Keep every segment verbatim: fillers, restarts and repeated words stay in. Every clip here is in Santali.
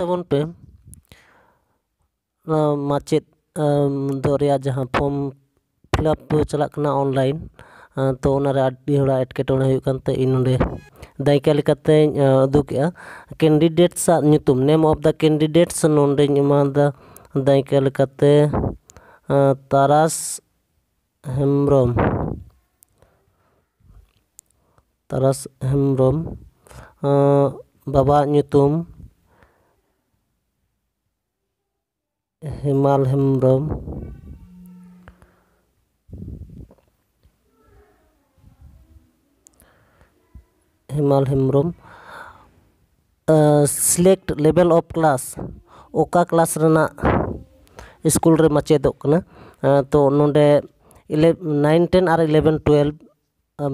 ᱛᱟᱵᱚᱱ ᱯᱮ, ᱚᱱᱟ ᱢᱟᱪᱮᱫ ᱟᱢ, ᱫᱚ ᱨᱮᱭᱟᱜ ᱡᱟᱦᱟᱸ form fill up ᱪᱟᱞᱟᱜ ᱠᱟᱱᱟ online, ᱟᱸ, ᱛᱚ ᱚᱱᱟᱨᱮ ᱟᱹᱰᱤ ᱦᱚᱲᱟᱜ ᱮᱴᱠᱮᱴᱚᱬᱮ ᱦᱩᱭᱩᱜ ᱠᱟᱱᱛᱮ ᱤᱧ ᱱᱚᱰᱮ ᱫᱟᱹᱭᱠᱟᱹ ᱞᱮᱠᱟᱛᱮᱧ ᱟᱸ, ᱩᱫᱩᱜᱮᱜᱼᱟ᱾ Candidates ᱟᱜ ᱧᱩᱛᱩᱢ, name of the candidates, ᱱᱚᱰᱮᱧ ᱮᱢᱟᱫᱟ ᱫᱟᱹᱭᱠᱟᱹ ᱞᱮᱠᱟᱛᱮ ᱟᱸ, ᱛᱟᱨᱟᱥ ᱦᱮᱢᱵᱨᱚᱢ᱾ ᱛᱟᱨᱟᱥ ᱦᱮᱢᱵᱨᱚᱢ᱾ ᱟᱸ, ᱵᱟᱵᱟᱣᱟᱜ ᱧᱩᱛᱩᱢ ᱦᱮᱢᱟᱞ ᱦᱮᱢᱵᱨᱚᱢ᱾ ᱦᱮᱢᱟᱞ ᱦᱮᱢᱵᱨᱚᱢ᱾ ᱟᱸ, select level of class, ᱚᱠᱟ class ᱨᱮᱱᱟᱜ ᱥᱠᱩᱞ ᱨᱮ ᱢᱟᱪᱮᱫᱚᱜ ᱠᱟᱱᱟ᱾ ᱟᱸ, ᱛᱚ ᱱᱚᱰᱮ ᱤᱞᱮ-, nine ten ᱟᱨ eleven twelve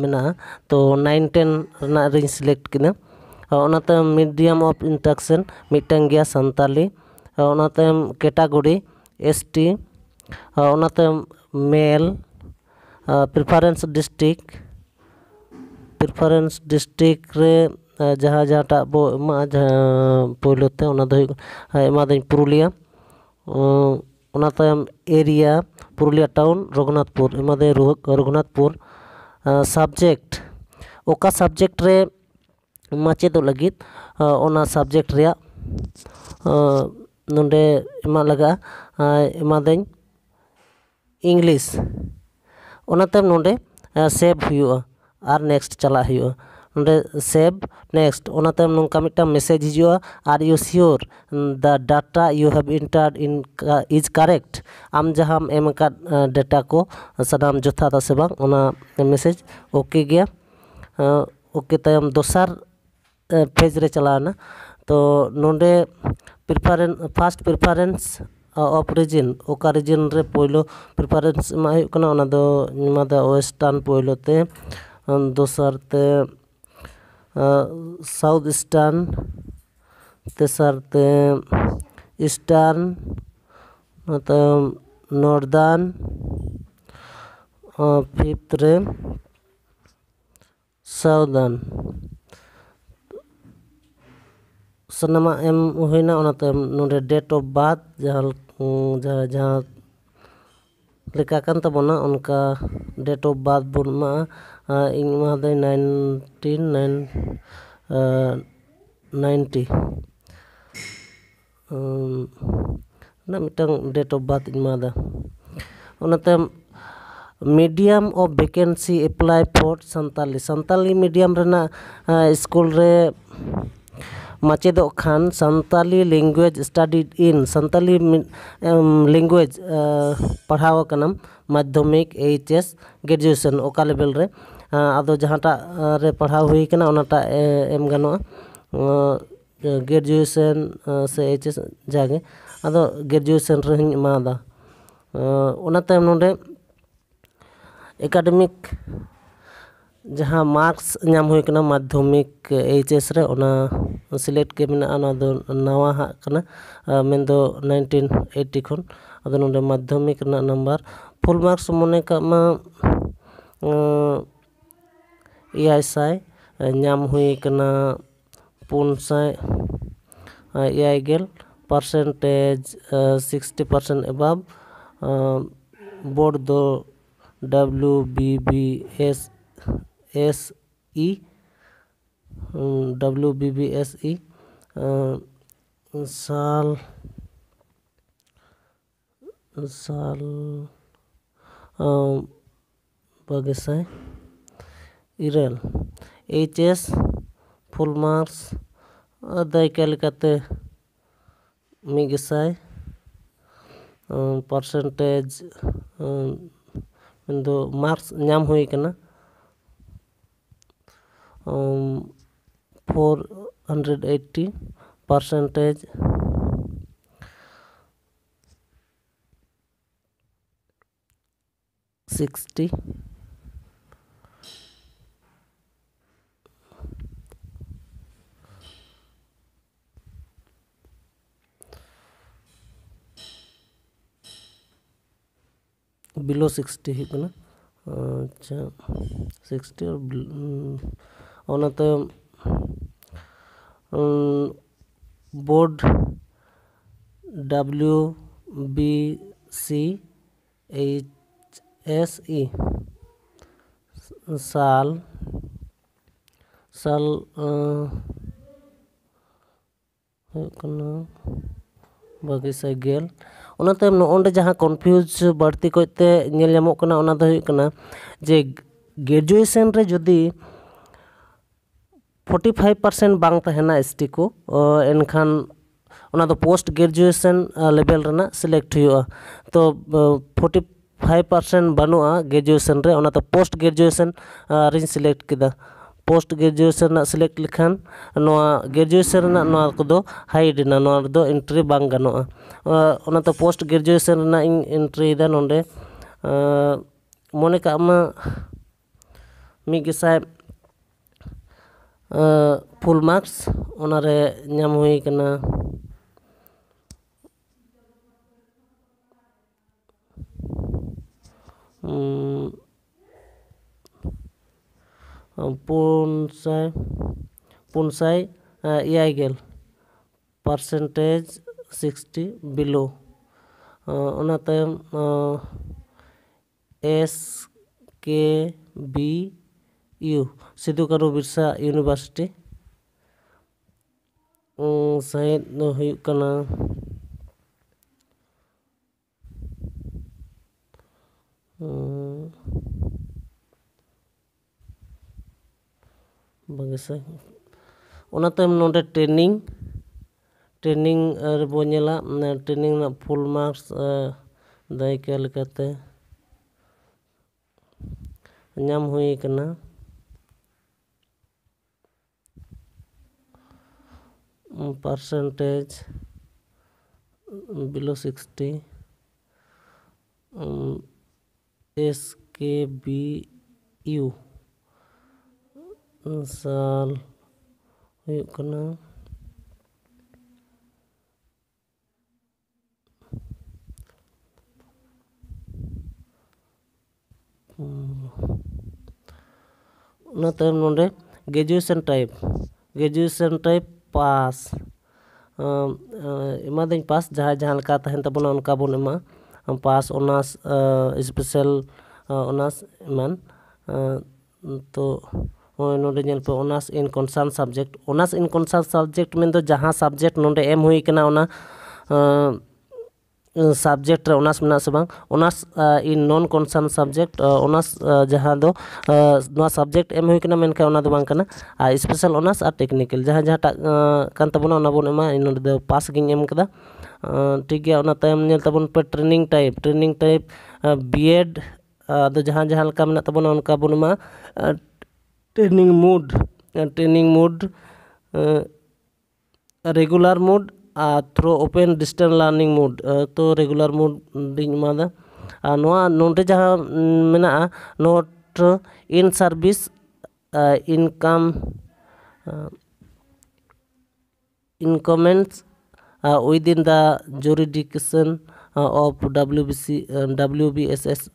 ᱢᱮᱱᱟᱜᱼᱟ᱾ ᱛᱚ nine ten ᱨᱮᱱᱟᱜ ᱨᱤᱧ select ᱠᱮᱫᱟ᱾ ᱚᱱᱟᱛᱮ medium of instruction ᱢᱤᱫᱴᱟᱝ ᱜᱮᱭᱟ, ᱥᱟᱱᱛᱟᱞᱤ᱾ ᱚᱱᱟᱛᱮ category S T, ᱚᱱᱟᱛᱮ male, preference district, preference district ᱨᱮ ᱡᱟᱦᱟᱸ ᱡᱟᱦᱟᱸᱴᱟᱜ ᱵᱚ ᱮᱢᱟᱜᱼᱟ, ᱡᱟᱦᱟᱸ ᱯᱳᱭᱞᱳ ᱛᱮ, ᱚᱱᱟ ᱫᱚ ᱦᱩᱭᱩᱜ ᱠᱟᱱᱟ, ᱮᱢᱟᱫᱟᱹᱧ ᱯᱩᱨᱩᱞᱤᱭᱟᱹ᱾ ᱚᱱᱟ ᱛᱟᱭᱚᱢ area, Purulia town, Raghunathpur, ᱮᱢᱟᱫᱟᱹᱧ Raghunathpur. Subject, ᱚᱠᱟ subject ᱨᱮ ᱢᱟᱪᱮᱫᱚᱜ ᱞᱟᱹᱜᱤᱫ, ᱚᱱᱟ subject ᱨᱮᱭᱟᱜ ᱱᱚᱰᱮ ᱮᱢᱟᱜ ᱞᱟᱜᱟᱜᱼᱟ, ᱮᱢᱟᱫᱟᱹᱧ English᱾ ᱚᱱᱟᱛᱮ ᱱᱚᱰᱮ save ᱦᱩᱭᱩᱜᱼᱟ ᱟᱨ next ᱪᱟᱞᱟᱜ ᱦᱩᱭᱩᱜᱼᱟ᱾ ᱱᱚᱰᱮ save, next, ᱚᱱᱟᱛᱮ ᱱᱚᱝᱠᱟ ᱢᱤᱫᱴᱟᱝ message ᱦᱤᱡᱩᱜᱼᱟ, "Are you sure the data you have entered in is correct?" ᱟᱢ ᱡᱟᱦᱟᱸᱢ ᱮᱢ ᱟᱠᱟᱫ data ᱠᱚ ᱥᱟᱱᱟᱢ ᱡᱚᱛᱷᱟᱛᱟ ᱥᱮ ᱵᱟᱝ, ᱚᱱᱟ message OK ᱜᱮᱭᱟ᱾ OK ᱛᱟᱭᱚᱢ ᱫᱚᱥᱟᱨ ᱯᱷᱮᱡᱽ ᱨᱮ ᱪᱟᱞᱟᱣ ᱮᱱᱟ᱾ ᱛᱚ ᱱᱚᱰᱮ preference, first preference of region, ᱚᱠᱟ region ᱨᱮ ᱯᱳᱭᱞᱳ preference ᱮᱢᱟᱜ ᱦᱩᱭᱩᱜ ᱠᱟᱱᱟ, ᱚᱱᱟ ᱫᱚ ᱮᱢᱟᱫᱟ western ᱯᱳᱭᱞᱳ ᱛᱮ, ᱫᱚᱥᱟᱨ ᱛᱮ south eastern, ᱛᱮᱥᱟᱨ ᱛᱮ eastern, ᱚᱱᱟ ᱛᱟᱭᱚᱢ northern, fifth ᱨᱮ southern᱾ ᱥᱟᱱᱟᱢᱟᱜ ᱮᱢ ᱦᱩᱭᱱᱟ᱾ ᱚᱱᱟᱛᱮ ᱱᱚᱰᱮ date of birth ᱡᱟᱦᱟᱸ ᱡᱟᱦᱟᱸ ᱡᱟᱦᱟᱸ ᱞᱮᱠᱟ ᱠᱟᱱ ᱛᱟᱵᱚᱱᱟ, ᱚᱱᱠᱟ date of birth ᱵᱚᱱ ᱮᱢᱟᱜᱼᱟ᱾ ᱟᱨ ᱤᱧ ᱮᱢᱟᱫᱟᱹᱧ nineteen nine ninety ᱨᱮᱱᱟᱜ ᱢᱤᱫᱴᱟᱝ date of birth ᱤᱧ ᱮᱢᱟᱫᱟ᱾ ᱚᱱᱟᱛᱮ medium of vacancy apply for Santali, Santali medium ᱨᱮᱱᱟᱜ ᱥᱠᱩᱞ ᱨᱮ ᱢᱟᱪᱮᱫᱚᱜ ᱠᱷᱟᱱ Santali language studied in, Santali language ᱯᱟᱲᱦᱟᱣ ᱟᱠᱟᱱᱟᱢ ᱢᱟᱫᱽᱫᱷᱚᱢᱤᱠ, ᱮᱭᱤᱪ ᱮᱥ, ᱜᱨᱮᱡᱩᱭᱮᱥᱚᱱ ᱚᱠᱟ ᱞᱮᱵᱮᱞ ᱨᱮ, ᱟᱫᱚ ᱡᱟᱦᱟᱸᱴᱟᱜ ᱨᱮ ᱯᱟᱲᱦᱟᱣ ᱦᱩᱭ ᱠᱟᱱᱟ ᱚᱱᱟᱴᱟᱜ ᱮᱢ ᱜᱟᱱᱚᱜᱼᱟ᱾ ᱜᱨᱮᱡᱩᱭᱮᱥᱚᱱ ᱥᱮ ᱮᱭᱤᱪ ᱮᱥ ᱡᱟᱜᱮ, ᱟᱫᱚ ᱜᱨᱮᱡᱩᱭᱮᱥᱚᱱ ᱨᱮᱦᱚᱸᱧ ᱮᱢᱟᱣᱟᱫᱟ᱾ ᱚᱱᱟ ᱛᱟᱭᱚᱢ ᱱᱚᱰᱮ academic ᱡᱟᱦᱟᱸ marks ᱧᱟᱢ ᱦᱩᱭ ᱠᱟᱱᱟ ᱢᱟᱫᱽᱫᱷᱚᱢᱤᱠ, ᱮᱭᱤᱪ ᱮᱥ ᱨᱮ, ᱚᱱᱟ ᱥᱤᱞᱮᱠᱴ ᱜᱮ ᱢᱮᱱᱟᱜᱼᱟ᱾ ᱚᱱᱟ ᱫᱚ ᱱᱟᱣᱟ ᱦᱟᱸᱜ ᱠᱟᱱᱟ, ᱢᱮᱱᱫᱚ nineteen eighty ᱠᱷᱚᱱ᱾ ᱟᱫᱚ ᱱᱚᱰᱮ ᱢᱟᱫᱽᱫᱷᱚᱢᱤᱠ ᱨᱮᱱᱟᱜ ᱱᱟᱢᱵᱟᱨ full marks ᱢᱚᱱᱮ ᱠᱟᱜ ᱢᱟ ᱮᱭᱟᱭ ᱥᱟᱭ ᱧᱟᱢ ᱦᱩᱭ ᱠᱟᱱᱟ, ᱯᱩᱱ ᱥᱟᱭ ᱮᱭᱟᱭ ᱜᱮᱞ, percentage sixty percent above, board ᱫᱚ W B B S S E, W B B S E ᱥᱟᱞ ᱥᱟᱞ ᱵᱟᱜᱮ ᱥᱟᱭ ᱤᱨᱟᱹᱞ᱾ ᱮᱭᱤᱪ ᱮᱥ full marks ᱫᱟᱹᱭᱠᱟᱹ ᱞᱮᱠᱟᱛᱮ ᱢᱤᱫ ᱜᱮᱥᱟᱭ, percentage ᱢᱮᱱᱫᱚ marks ᱧᱟᱢ ᱦᱩᱭ ᱠᱟᱱᱟ four hundred eighty, percentage sixty᱾ Below sixty ᱦᱩᱭᱩᱜ ᱠᱟᱱᱟ᱾ ᱟᱪᱪᱷᱟ, sixty ᱟᱨ ᱚᱱᱟ ᱛᱟᱭᱚᱢ board W B C H S E ᱥᱟᱞ ᱥᱟᱞ ᱦᱩᱭᱩᱜ ᱠᱟᱱᱟ ᱵᱟᱜᱮ ᱥᱟᱭ ᱜᱮᱞ᱾ ᱚᱱᱟ ᱛᱟᱭᱚᱢ ᱱᱚᱜᱼᱚᱸᱰᱮ ᱡᱟᱦᱟᱸ confuse ᱵᱟᱹᱲᱛᱤ ᱠᱚᱡᱛᱮ ᱧᱮᱞ ᱧᱟᱢᱚᱜ ᱠᱟᱱᱟ, ᱚᱱᱟ ᱫᱚ ᱦᱩᱭᱩᱜ ᱠᱟᱱᱟ ᱡᱮ graduation ᱨᱮ ᱡᱩᱫᱤ forty five percent ᱵᱟᱝ ᱛᱟᱦᱮᱱᱟ S T ᱠᱚ, ᱚ, ᱮᱱᱠᱷᱟᱱ ᱚᱱᱟ ᱫᱚ post graduation level ᱨᱮᱱᱟᱜ select ᱦᱩᱭᱩᱜᱼᱟ᱾ ᱛᱚ forty five percent ᱵᱟᱹᱱᱩᱜᱼᱟ graduation ᱨᱮ, ᱚᱱᱟᱛᱮ post graduation ᱨᱤᱧ select ᱠᱮᱫᱟ᱾ Post graduation ᱨᱮᱱᱟᱜ select ᱞᱮᱠᱷᱟᱱ ᱱᱚᱣᱟ graduation ᱨᱮᱱᱟᱜ ᱱᱚᱣᱟ ᱠᱚᱫᱚ hide ᱮᱱᱟ, ᱱᱚᱣᱟ ᱨᱮᱫᱚ entry ᱵᱟᱝ ᱜᱟᱱᱚᱜᱼᱟ᱾ ᱚᱱᱟᱛᱮ post graduation ᱨᱮᱱᱟᱜ ᱤᱧ entry ᱭᱮᱫᱟ ᱱᱚᱰᱮ᱾ ᱢᱚᱱᱮ ᱠᱟᱜ ᱢᱟ ᱢᱤᱫ ᱜᱮᱥᱟᱭ full marks ᱚᱱᱟᱨᱮ ᱧᱟᱢ ᱦᱩᱭ ᱠᱟᱱᱟ ᱯᱩᱱ ᱥᱟᱭ ᱯᱩᱱ ᱥᱟᱭ ᱮᱭᱟᱭ ᱜᱮᱞ, percentage sixty below᱾ ᱚᱱᱟ ᱛᱟᱭᱚᱢ S K B U, Sidhu Kanhu Birsa University᱾ ᱥᱟᱶᱦᱮᱫ ᱫᱚ ᱦᱩᱭᱩᱜ ᱠᱟᱱᱟ ᱵᱟᱜᱮ ᱥᱟᱭ᱾ ᱚᱱᱟ ᱛᱟᱭᱚᱢ ᱱᱚᱰᱮ training, training ᱨᱮᱵᱚ ᱧᱮᱞᱟ᱾ Training ᱨᱮᱱᱟᱜ full marks ᱫᱟᱹᱭᱠᱟᱹ ᱞᱮᱠᱟᱛᱮ ᱧᱟᱢ ᱦᱩᱭ ᱠᱟᱱᱟ percentage below sixty, S K B U ᱥᱟᱞ ᱦᱩᱭᱩᱜ ᱠᱟᱱᱟ ᱚᱱᱟ ᱛᱟᱭᱚᱢ ᱱᱚᱰᱮ graduation type, graduation type pass᱾ ᱮᱢᱟᱫᱟᱹᱧ ᱯᱟᱥ, ᱡᱟᱦᱟᱸᱭ ᱡᱟᱦᱟᱸ ᱞᱮᱠᱟ ᱛᱟᱦᱮᱱ ᱛᱟᱵᱚᱱᱟ ᱚᱱᱠᱟ ᱵᱚᱱ ᱮᱢᱟ, ᱯᱟᱥ, ᱚᱱᱟᱨᱥ, ᱥᱯᱮᱥᱟᱞ ᱚᱱᱟᱨᱥ ᱮᱢᱟᱱ᱾ ᱛᱚ ᱱᱚᱜᱼᱚᱭ ᱱᱚᱰᱮ ᱧᱮᱞ ᱯᱮ, honours in concerned subject᱾ Honours in concerned subject ᱢᱮᱱᱫᱚ ᱡᱟᱦᱟᱸ subject ᱱᱚᱰᱮ ᱮᱢ ᱦᱩᱭ ᱠᱟᱱᱟ, ᱚᱱᱟ subject ᱨᱮ honours ᱢᱮᱱᱟᱜᱼᱟ ᱥᱮ ᱵᱟᱝ, honours in non concerned subject, honours ᱡᱟᱦᱟᱸ ᱫᱚ ᱱᱚᱣᱟ subject ᱮᱢ ᱦᱩᱭ ᱠᱟᱱᱟ ᱢᱮᱱᱠᱷᱟᱱ ᱚᱱᱟ ᱫᱚ ᱵᱟᱝ ᱠᱟᱱᱟ᱾ ᱟᱨ special honours ᱟᱨ technical, ᱡᱟᱦᱟᱸ ᱡᱟᱦᱟᱸᱴᱟᱜ ᱠᱟᱱ ᱛᱟᱵᱚᱱᱟ ᱚᱱᱟ ᱵᱚᱱ ᱮᱢᱟ᱾ ᱤᱧ ᱱᱚᱰᱮ ᱫᱚ ᱯᱟᱥ ᱜᱤᱧ ᱮᱢ ᱠᱟᱫᱟ᱾ ᱴᱷᱤᱠ ᱜᱮᱭᱟ, ᱚᱱᱟ ᱛᱟᱭᱚᱢ ᱧᱮᱞ ᱛᱟᱵᱚᱱ ᱯᱮ training type᱾ Training type B.Ed, ᱟᱫᱚ ᱡᱟᱦᱟᱸ ᱡᱟᱦᱟᱸ ᱞᱮᱠᱟ ᱢᱮᱱᱟᱜ ᱛᱟᱵᱚᱱᱟ ᱚᱱᱠᱟ ᱵᱚᱱ ᱮᱢᱟ᱾ Training mode, training mode regular mode ᱟᱨ through open distance learning mode᱾ ᱛᱚ regular mode ᱤᱧ ᱮᱢᱟᱫᱟ᱾ ᱟᱨ ᱱᱚᱣᱟ ᱱᱚᱰᱮ ᱡᱟᱦᱟᱸ ᱢᱮᱱᱟᱜᱼᱟ, not in service income incumbents within the jurisdiction of W B C, W B S S,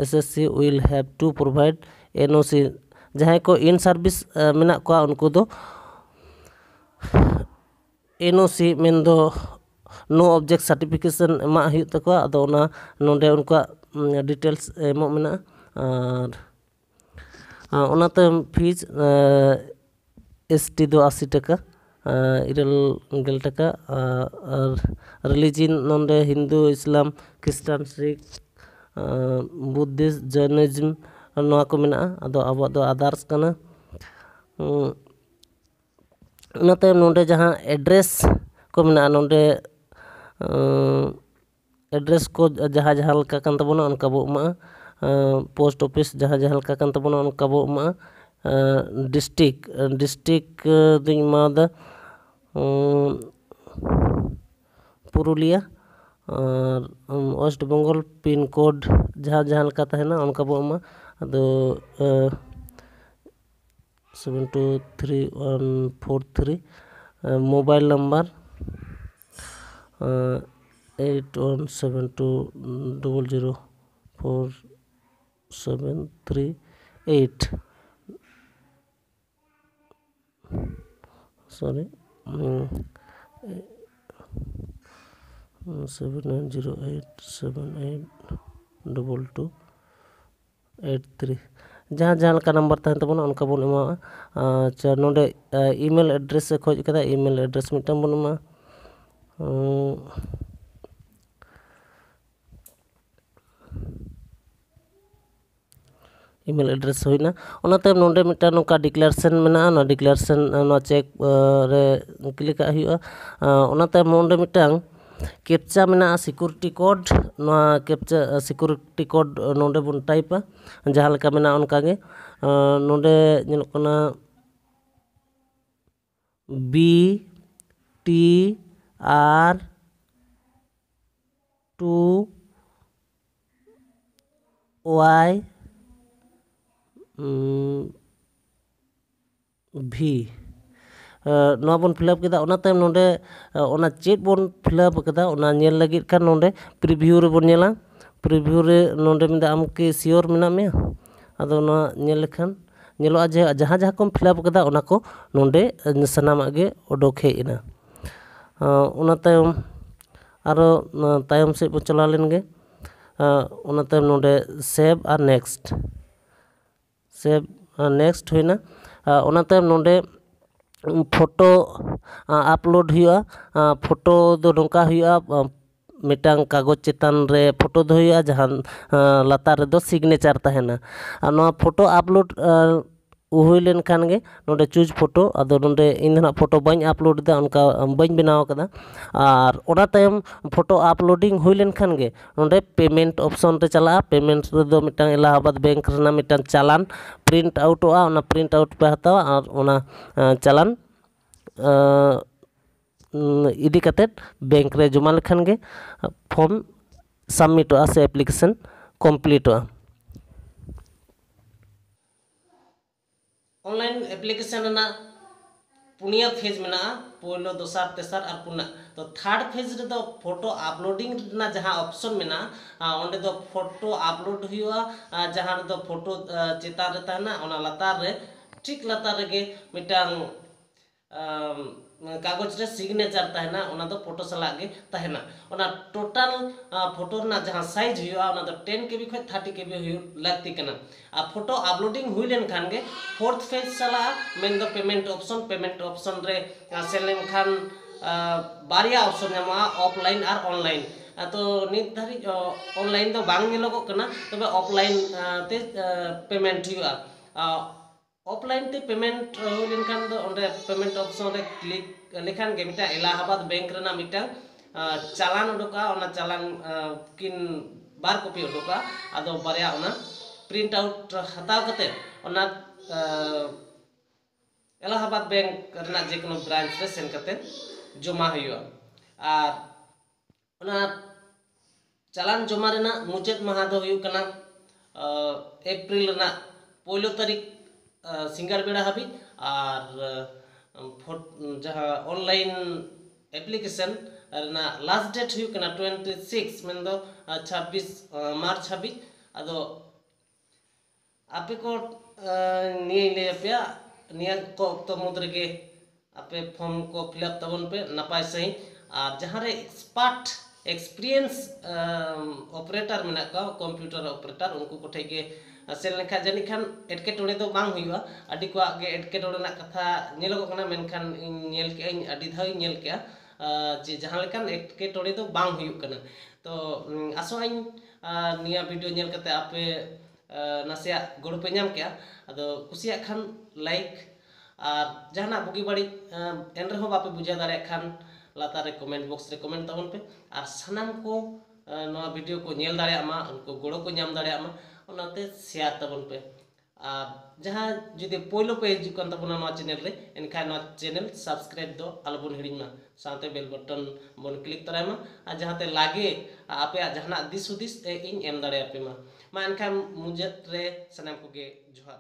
S S C will have to provide N O C. ᱡᱟᱦᱟᱸᱭ ᱠᱚ in service ᱢᱮᱱᱟᱜ ᱠᱚᱣᱟ ᱩᱱᱠᱩ ᱫᱚ N O C ᱢᱮᱱᱫᱚ no object certification ᱮᱢᱟᱜ ᱦᱩᱭᱩᱜ ᱛᱟᱠᱚᱣᱟ᱾ ᱟᱫᱚ ᱚᱱᱟ ᱱᱚᱰᱮ ᱩᱱᱠᱩᱣᱟᱜ details ᱮᱢᱚᱜ ᱢᱮᱱᱟᱜᱼᱟ᱾ ᱟᱨ ᱚᱱᱟᱛᱮ fees S T ᱫᱚ ᱟᱥᱤ ᱴᱟᱠᱟ, ᱤᱨᱟᱹᱞ ᱜᱮᱞ ᱴᱟᱠᱟ᱾ ᱟᱨ religion ᱱᱚᱰᱮ ᱦᱤᱱᱫᱩ, ᱤᱥᱞᱟᱢ, ᱠᱷᱨᱤᱥᱴᱟᱱ, ᱥᱤᱠᱷ, Buddhist, Jainism, ᱱᱚᱣᱟ ᱠᱚ ᱢᱮᱱᱟᱜᱼᱟ᱾ ᱟᱫᱚ ᱟᱵᱚᱣᱟᱜ ᱫᱚ others ᱠᱟᱱᱟ᱾ ᱚᱱᱟᱛᱮ ᱱᱚᱰᱮ ᱡᱟᱦᱟᱸ address ᱠᱚ ᱢᱮᱱᱟᱜᱼᱟ, ᱱᱚᱰᱮ address ᱠᱚ ᱡᱟᱦᱟᱸ ᱡᱟᱦᱟᱸ ᱞᱮᱠᱟ ᱠᱟᱱ ᱛᱟᱵᱚᱱᱟ ᱚᱱᱠᱟ ᱵᱚ ᱮᱢᱟᱜᱼᱟ᱾ Post office ᱡᱟᱦᱟᱸ ᱡᱟᱦᱟᱸ ᱞᱮᱠᱟ ᱠᱟᱱ ᱛᱟᱵᱚᱱᱟ ᱚᱱᱠᱟ ᱵᱚ ᱮᱢᱟᱜᱼᱟ᱾ District, district ᱫᱚᱧ ᱮᱢᱟᱣᱟᱫᱟ ᱯᱩᱨᱩᱞᱤᱭᱟ᱾ ᱟᱨ West Bengal pin code ᱡᱟᱦᱟᱸ ᱡᱟᱦᱟᱸ ᱞᱮᱠᱟ ᱛᱟᱦᱮᱱᱟ ᱚᱱᱠᱟ ᱵᱚ ᱮᱢᱟ᱾ ᱟᱫᱚ seven two three one four three, mobile number eight one seven two double zero four seven three eight, sorry, seven nine zero eight seven eight double two eight three, ᱡᱟᱦᱟᱸ ᱡᱟᱦᱟᱸ ᱞᱮᱠᱟ ᱱᱟᱢᱵᱟᱨ ᱛᱟᱦᱮᱱ ᱛᱟᱵᱚᱱᱟ, ᱚᱱᱠᱟ ᱵᱚᱱ ᱮᱢᱟᱣᱟᱜᱼᱟ᱾ ᱟᱪᱪᱷᱟ, ᱱᱚᱰᱮ ᱤᱢᱮᱞ ᱮᱰᱨᱮᱥ ᱮ ᱠᱷᱚᱡ ᱠᱟᱫᱟ, ᱤᱢᱮᱞ ᱮᱰᱨᱮᱥ ᱢᱤᱫᱴᱟᱝ ᱵᱚᱱ ᱮᱢᱟ᱾ ᱤᱢᱮᱞ ᱮᱰᱨᱮᱥ ᱦᱩᱭᱱᱟ᱾ ᱚᱱᱟ ᱛᱟᱭᱚᱢ ᱱᱚᱰᱮ ᱢᱤᱫᱴᱟᱝ ᱱᱚᱝᱠᱟ ᱰᱤᱠᱞᱟᱨᱮᱥᱚᱱ ᱢᱮᱱᱟᱜᱼᱟ, ᱚᱱᱟ ᱰᱤᱠᱞᱟᱨᱮᱥᱚᱱ, ᱱᱚᱣᱟ ᱪᱮᱠ ᱨᱮ ᱠᱞᱤᱠ ᱟᱜ ᱦᱩᱭᱩᱜᱼᱟ᱾ ᱚᱱᱟ ᱛᱟᱭᱚᱢ ᱱᱚᱰᱮ ᱢᱤᱫᱴᱟᱝ ᱠᱮᱯᱪᱟ ᱢᱮᱱᱟᱜᱼᱟ, ᱥᱤᱠᱩᱨᱤᱴᱤ ᱠᱳᱰ᱾ ᱱᱚᱣᱟ ᱠᱮᱯᱪᱟ, ᱥᱤᱠᱩᱨᱤᱴᱤ ᱠᱳᱰ ᱱᱚᱰᱮ ᱵᱚᱱ ᱴᱟᱭᱤᱯᱟ, ᱡᱟᱦᱟᱸ ᱞᱮᱠᱟ ᱢᱮᱱᱟᱜᱼᱟ ᱚᱱᱠᱟ ᱜᱮ᱾ ᱱᱚᱰᱮ ᱧᱮᱞᱚᱜ ᱠᱟᱱᱟ B T R two Y V᱾ ᱱᱚᱣᱟ ᱵᱚᱱ ᱯᱷᱤᱞᱟᱯ ᱠᱮᱫᱟ᱾ ᱚᱱᱟ ᱛᱟᱭᱚᱢ ᱱᱚᱰᱮ ᱚᱱᱟ ᱪᱮᱫ ᱵᱚᱱ ᱯᱷᱤᱞᱟᱯ ᱠᱟᱫᱟ, ᱚᱱᱟ ᱧᱮᱞ ᱞᱟᱹᱜᱤᱫ ᱠᱷᱟᱱ ᱱᱚᱰᱮ ᱯᱨᱤᱵᱷᱤᱭᱩ ᱨᱮᱵᱚᱱ ᱧᱮᱞᱟ᱾ ᱯᱨᱤᱵᱷᱤᱭᱩ ᱨᱮ ᱱᱚᱰᱮ ᱢᱮᱱᱫᱟ, "ᱟᱢ ᱠᱤ ᱥᱤᱭᱳᱨ ᱢᱮᱱᱟᱜ ᱢᱮᱭᱟ?" ᱟᱫᱚ ᱱᱚᱣᱟ ᱧᱮᱞ ᱞᱮᱠᱷᱟᱱ ᱧᱮᱞᱚᱜᱼᱟ ᱡᱮ ᱡᱟᱦᱟᱸ ᱡᱟᱦᱟᱸ ᱠᱚᱢ ᱯᱷᱤᱞᱟᱯ ᱠᱟᱫᱟ, ᱚᱱᱟ ᱠᱚ ᱱᱚᱰᱮ ᱥᱟᱱᱟᱢᱟᱜ ᱜᱮ ᱚᱰᱚᱠ ᱦᱮᱡ ᱮᱱᱟ᱾ ᱚᱱᱟ ᱛᱟᱭᱚᱢ ᱟᱨᱚ ᱛᱟᱭᱚᱢ ᱥᱮᱫ ᱵᱚᱱ ᱪᱟᱞᱟᱣ ᱞᱮᱱ ᱜᱮ᱾ ᱚᱱᱟ ᱛᱟᱭᱚᱢ ᱱᱚᱰᱮ ᱥᱮᱵᱷ ᱟᱨ ᱱᱮᱠᱥᱴ, ᱥᱮᱵᱷ ᱟᱨ ᱱᱮᱠᱥᱴ ᱦᱩᱭᱱᱟ᱾ ᱚᱱᱟ ᱛᱟᱭᱚᱢ ᱱᱚᱰᱮ ᱯᱷᱳᱴᱳ ᱟᱯᱞᱳᱰ ᱦᱩᱭᱩᱜᱼᱟ᱾ ᱯᱷᱳᱴᱳ ᱫᱚ ᱱᱚᱝᱠᱟ ᱦᱩᱭᱩᱜᱼᱟ, ᱢᱤᱫᱴᱟᱝ ᱠᱟᱜᱚᱡᱽ ᱪᱮᱛᱟᱱ ᱨᱮ ᱯᱷᱳᱴᱳ ᱫᱚᱦᱚᱭ ᱦᱩᱭᱩᱜᱼᱟ, ᱡᱟᱦᱟᱸ ᱞᱟᱛᱟᱨ ᱨᱮᱫᱚ ᱥᱤᱜᱽᱱᱮᱪᱟᱨ ᱛᱟᱦᱮᱱᱟ᱾ ᱟᱨ ᱱᱚᱣᱟ ᱯᱷᱳᱴᱳ ᱟᱯᱞᱳᱰ ᱦᱩᱭ ᱞᱮᱱᱠᱷᱟᱱ ᱜᱮ ᱱᱚᱰᱮ ᱪᱩᱡᱽ ᱯᱷᱳᱴᱳ, ᱟᱫᱚ ᱱᱚᱰᱮ ᱤᱧ ᱫᱚ ᱱᱟᱦᱟᱜ ᱯᱷᱳᱴᱳ ᱵᱟᱹᱧ ᱟᱯᱞᱳᱰ ᱮᱫᱟ, ᱚᱱᱠᱟ ᱵᱟᱹᱧ ᱵᱮᱱᱟᱣ ᱠᱟᱫᱟ᱾ ᱟᱨ ᱚᱱᱟ ᱛᱟᱭᱚᱢ ᱯᱷᱳᱴᱳ ᱟᱯᱞᱳᱰᱤᱝ ᱦᱩᱭ ᱞᱮᱱᱠᱷᱟᱱ ᱜᱮ ᱱᱚᱰᱮ ᱯᱮᱢᱮᱱᱴ ᱚᱯᱥᱚᱱ ᱨᱮ ᱪᱟᱞᱟᱜᱼᱟ᱾ ᱯᱮᱢᱮᱱᱴ ᱨᱮᱫᱚ ᱢᱤᱫᱴᱟᱝ ᱮᱞᱟᱦᱟᱵᱟᱫ ᱵᱮᱝᱠ ᱨᱮᱱᱟᱜ ᱢᱤᱫᱴᱟᱝ ᱪᱟᱞᱟᱱ ᱯᱨᱤᱱᱴ ᱟᱣᱩᱴᱚᱜᱼᱟ, ᱚᱱᱟ ᱯᱨᱤᱱᱴ ᱟᱣᱩᱴ ᱯᱮ ᱦᱟᱛᱟᱣᱟ ᱟᱨ ᱚᱱᱟ ᱪᱟᱞᱟᱱ ᱤᱫᱤ ᱠᱟᱛᱮᱫ ᱵᱮᱝᱠ ᱨᱮ ᱡᱚᱢᱟ ᱞᱮᱠᱷᱟᱱ ᱜᱮ ᱯᱷᱚᱨᱢ ᱥᱟᱵᱢᱤᱴᱚᱜᱼᱟ ᱥᱮ ᱮᱯᱞᱤᱠᱮᱥᱚᱱ ᱠᱚᱢᱯᱞᱤᱴᱚᱜᱼᱟ᱾ ᱚᱱᱞᱟᱭᱤᱱ ᱮᱯᱞᱤᱠᱮᱥᱚᱱ ᱨᱮᱱᱟᱜ ᱯᱩᱱᱭᱟᱹ ᱯᱷᱮᱡᱽ ᱢᱮᱱᱟᱜᱼᱟ, ᱯᱳᱭᱞᱳ, ᱫᱚᱥᱟᱨ, ᱛᱮᱥᱟᱨ ᱟᱨ ᱯᱩᱱᱟᱜ᱾ ᱛᱚ ᱛᱷᱟᱨᱰ ᱯᱷᱮᱡᱽ ᱨᱮᱫᱚ ᱯᱷᱳᱴᱳ ᱟᱯᱞᱳᱰᱤᱝ ᱨᱮᱱᱟᱜ ᱡᱟᱦᱟᱸ ᱚᱯᱥᱚᱱ ᱢᱮᱱᱟᱜᱼᱟ, ᱚᱸᱰᱮ ᱫᱚ ᱯᱷᱳᱴᱳ ᱟᱯᱞᱳᱰ ᱦᱩᱭᱩᱜᱼᱟ᱾ ᱡᱟᱦᱟᱸ ᱨᱮᱫᱚ ᱯᱷᱳᱴᱳ ᱪᱮᱛᱟᱱ ᱨᱮ ᱛᱟᱦᱮᱱᱟ, ᱚᱱᱟ ᱞᱟᱛᱟᱨ ᱨᱮ, ᱴᱷᱤᱠ ᱞᱟᱛᱟᱨ ᱨᱮᱜᱮ ᱢᱤᱫᱴᱟᱝ ᱠᱟᱜᱚᱡᱽ ᱨᱮ ᱥᱤᱜᱽᱱᱮᱪᱟᱨ ᱛᱟᱦᱮᱱᱟ, ᱚᱱᱟ ᱫᱚ ᱯᱷᱳᱴᱳ ᱥᱟᱞᱟᱜ ᱜᱮ ᱛᱟᱦᱮᱱᱟ᱾ ᱚᱱᱟ ᱴᱳᱴᱟᱞ ᱯᱷᱳᱴᱳ ᱨᱮᱱᱟᱜ ᱡᱟᱦᱟᱸ ᱥᱟᱭᱤᱡᱽ ᱦᱩᱭᱩᱜᱼᱟ, ᱚᱱᱟ ᱫᱚ ᱴᱮᱱ ᱠᱮᱵᱤ ᱠᱷᱚᱱ ᱛᱷᱟᱨᱴᱤ ᱠᱮᱵᱤ ᱦᱩᱭᱩᱜ ᱞᱟᱹᱠᱛᱤ ᱠᱟᱱᱟ᱾ ᱟᱨ ᱯᱷᱳᱴᱳ ᱟᱯᱞᱳᱰᱤᱝ ᱦᱩᱭ ᱞᱮᱱᱠᱷᱟᱱ ᱜᱮ ᱯᱷᱳᱨᱛᱷ ᱯᱷᱮᱡᱽ ᱪᱟᱞᱟᱜᱼᱟ, ᱢᱮᱱᱫᱚ ᱯᱮᱢᱮᱱᱴ ᱚᱯᱥᱚᱱ᱾ ᱯᱮᱢᱮᱱᱴ ᱚᱯᱥᱚᱱ ᱨᱮ ᱥᱮᱱ ᱞᱮᱱᱠᱷᱟᱱ ᱵᱟᱨᱭᱟ ᱚᱯᱥᱚᱱ ᱧᱟᱢᱚᱜᱼᱟ, ᱚᱯᱷᱞᱟᱭᱤᱱ ᱟᱨ ᱚᱱᱞᱟᱭᱤᱱ᱾ ᱛᱚ ᱱᱤᱛ ᱫᱷᱟᱹᱨᱤᱡ ᱚᱱᱞᱟᱭᱤᱱ ᱫᱚ ᱵᱟᱝ ᱧᱮᱞᱚᱜᱚᱜ ᱠᱟᱱᱟ, ᱛᱚᱵᱮ ᱚᱯᱷᱞᱟᱭᱤᱱ ᱛᱮ ᱯᱮᱢᱮᱱᱴ ᱦᱩᱭᱩᱜᱼᱟ᱾ ᱚᱯᱷᱞᱟᱭᱤᱱ ᱛᱮ ᱯᱮᱢᱮᱱᱴ ᱦᱩᱭ ᱞᱮᱱᱠᱷᱟᱱ ᱫᱚ ᱚᱸᱰᱮ ᱯᱮᱢᱮᱱᱴ ᱚᱯᱥᱚᱱ ᱨᱮ ᱠᱞᱤᱠ ᱞᱮᱠᱷᱟᱱ ᱜᱮ ᱢᱤᱫᱴᱟᱝ ᱮᱞᱟᱦᱟᱵᱟᱫ ᱵᱮᱝᱠ ᱨᱮᱱᱟᱜ ᱢᱤᱫᱴᱟᱝ ᱪᱟᱞᱟᱱ ᱩᱰᱩᱠᱚᱜᱼᱟ᱾ ᱚᱱᱟ ᱪᱟᱞᱟᱱ ᱠᱤᱱ ᱵᱟᱨ ᱠᱚᱯᱤ ᱩᱰᱩᱠᱚᱜᱼᱟ᱾ ᱟᱫᱚ ᱵᱟᱨᱭᱟ ᱚᱱᱟ ᱯᱨᱤᱱᱴ ᱟᱣᱩᱴ ᱦᱟᱛᱟᱣ ᱠᱟᱛᱮ ᱚᱱᱟ ᱮᱞᱟᱦᱟᱵᱟᱫ ᱵᱮᱝᱠ ᱨᱮᱱᱟᱜ ᱡᱮ ᱠᱳᱱᱳ ᱵᱨᱟᱧᱪ ᱨᱮ ᱥᱮᱱ ᱠᱟᱛᱮ ᱡᱚᱢᱟ ᱦᱩᱭᱩᱜᱼᱟ᱾ ᱟᱨ ᱚᱱᱟ ᱪᱟᱞᱟᱱ ᱡᱚᱢᱟ ᱨᱮᱱᱟᱜ ᱢᱩᱪᱟᱹᱫ ᱢᱟᱦᱟ ᱫᱚ ᱦᱩᱭᱩᱜ ᱠᱟᱱᱟ ᱮᱯᱨᱤᱞ ᱨᱮᱱᱟᱜ ᱯᱳᱭᱞᱳ ᱛᱟᱹᱨᱤᱠᱷ ᱥᱤᱸᱜᱟᱲ ᱵᱮᱲᱟ ᱦᱟᱹᱵᱤᱡ᱾ ᱟᱨ ᱡᱟᱦᱟᱸ ᱚᱱᱞᱟᱭᱤᱱ ᱮᱯᱞᱤᱠᱮᱥᱚᱱ ᱨᱮᱱᱟᱜ ᱞᱟᱥᱴ ᱰᱮᱴ ᱦᱩᱭᱩᱜ ᱠᱟᱱᱟ ᱴᱩᱭᱮᱱᱴᱤ ᱥᱤᱠᱥ, ᱢᱮᱱᱫᱚ ᱪᱷᱟᱵᱵᱤᱥ ᱢᱟᱨᱪ ᱦᱟᱹᱵᱤᱡ᱾ ᱟᱫᱚ ᱟᱯᱮ ᱠᱚ ᱱᱤᱭᱟᱹᱧ ᱞᱟᱹᱭ ᱟᱯᱮᱭᱟ, ᱱᱤᱭᱟᱹ ᱠᱚ ᱚᱠᱛᱚ ᱢᱩᱫᱽ ᱨᱮᱜᱮ ᱟᱯᱮ ᱯᱷᱚᱨᱢ ᱠᱚ ᱯᱷᱤᱞᱟᱯ ᱛᱟᱵᱚᱱ ᱯᱮ ᱱᱟᱯᱟᱭ ᱥᱟᱺᱦᱤᱡ᱾ ᱟᱨ ᱡᱟᱦᱟᱸ ᱨᱮ ᱮᱠᱥᱯᱟᱨᱴ ᱮᱠᱥᱯᱤᱨᱤᱭᱮᱱᱥ ᱚᱯᱟᱨᱮᱴᱟᱨ ᱢᱮᱱᱟᱜ ᱠᱚᱣᱟ, ᱠᱚᱢᱯᱤᱭᱩᱴᱟᱨ ᱚᱯᱟᱨᱮᱴᱟᱨ, ᱩᱱᱠᱩ ᱠᱚᱴᱷᱮᱱ ᱜᱮ ᱥᱮᱱ ᱞᱮᱱᱠᱷᱟᱱ ᱡᱟᱹᱱᱤᱡ ᱠᱷᱟᱱ ᱮᱴᱠᱮᱴᱚᱬᱮ ᱫᱚ ᱵᱟᱝ ᱦᱩᱭᱩᱜᱼᱟ᱾ ᱟᱹᱰᱤ ᱠᱚᱣᱟᱜ ᱜᱮ ᱮᱴᱠᱮᱴᱚᱬᱮ ᱨᱮᱱᱟᱜ ᱠᱟᱛᱷᱟ ᱧᱮᱞᱚᱜᱚᱜ ᱠᱟᱱᱟ, ᱢᱮᱱᱠᱷᱟᱱ ᱤᱧ ᱧᱮᱞ ᱠᱮᱜᱼᱟᱹᱧ, ᱟᱹᱰᱤ ᱫᱷᱟᱣ ᱤᱧ ᱧᱮᱞ ᱠᱮᱜᱼᱟ ᱡᱮ ᱡᱟᱦᱟᱸ ᱞᱮᱠᱟᱱ ᱮᱴᱠᱮᱴᱚᱬᱮ ᱫᱚ ᱵᱟᱝ ᱦᱩᱭᱩᱜ ᱠᱟᱱᱟ᱾ ᱛᱚ ᱟᱥᱚᱜ ᱟᱹᱧ ᱱᱤᱭᱟᱹ ᱵᱷᱤᱰᱤᱭᱳ ᱧᱮᱞ ᱠᱟᱛᱮ ᱟᱯᱮ ᱱᱟᱥᱮᱭᱟᱜ ᱜᱚᱲᱚ ᱯᱮ ᱧᱟᱢ ᱠᱮᱜᱼᱟ᱾ ᱟᱫᱚ ᱠᱩᱥᱤᱭᱟᱜ ᱠᱷᱟᱱ ᱞᱟᱭᱤᱠ, ᱟᱨ ᱡᱟᱦᱟᱱᱟᱜ ᱵᱩᱜᱤ ᱵᱟᱹᱲᱤᱡ ᱮᱱ ᱨᱮᱦᱚᱸ ᱵᱟᱯᱮ ᱵᱩᱡᱷᱟᱹᱣ ᱫᱟᱲᱮᱭᱟᱜ ᱠᱷᱟᱱ ᱞᱟᱛᱟᱨ ᱨᱮ ᱠᱚᱢᱮᱱᱴ ᱵᱚᱠᱥ ᱨᱮ ᱠᱚᱢᱮᱱᱴ ᱛᱟᱵᱚᱱ ᱯᱮ᱾ ᱟᱨ ᱥᱟᱱᱟᱢ ᱠᱚ ᱱᱚᱣᱟ ᱵᱷᱤᱰᱤᱭᱳ ᱠᱚ ᱧᱮᱞ ᱫᱟᱲᱮᱭᱟᱜ ᱢᱟ, ᱩᱱᱠᱩ ᱜᱚᱲᱚ ᱠᱚ ᱧᱟᱢ ᱫᱟᱲᱮᱭᱟᱜ ᱢᱟ, ᱚᱱᱟᱛᱮ ᱥᱮᱭᱟᱨ ᱛᱟᱵᱚᱱ ᱯᱮ᱾ ᱟᱨ ᱡᱟᱦᱟᱸ ᱡᱩᱫᱤ ᱯᱳᱭᱞᱳ ᱯᱮ ᱦᱤᱡᱩᱜ ᱠᱟᱱ ᱛᱟᱵᱚᱱᱟ ᱱᱚᱣᱟ ᱪᱮᱱᱮᱞ ᱨᱮ, ᱮᱱᱠᱷᱟᱱ ᱱᱚᱣᱟ ᱪᱮᱱᱮᱞ ᱥᱟᱵᱥᱠᱨᱟᱭᱤᱵ ᱫᱚ ᱟᱞᱚᱵᱚᱱ ᱦᱤᱲᱤᱧ ᱢᱟ, ᱥᱟᱶᱛᱮ ᱵᱮᱞ ᱵᱚᱴᱚᱱ ᱵᱚᱱ ᱠᱞᱤᱠ ᱛᱚᱨᱟᱭ ᱢᱟ, ᱟᱨ ᱡᱟᱦᱟᱸᱛᱮ ᱞᱟᱜᱮ ᱟᱯᱮᱭᱟᱜ ᱡᱟᱦᱟᱱᱟᱜ ᱫᱤᱥ ᱦᱩᱫᱤᱥ ᱤᱧ ᱮᱢ ᱫᱟᱲᱮᱭᱟᱯᱮ ᱢᱟ᱾ ᱢᱟ ᱮᱱᱠᱷᱟᱱ ᱢᱩᱪᱟᱹᱫ ᱨᱮ ᱥᱟᱱᱟᱢ ᱠᱚᱜᱮ ᱡᱚᱦᱟᱨ᱾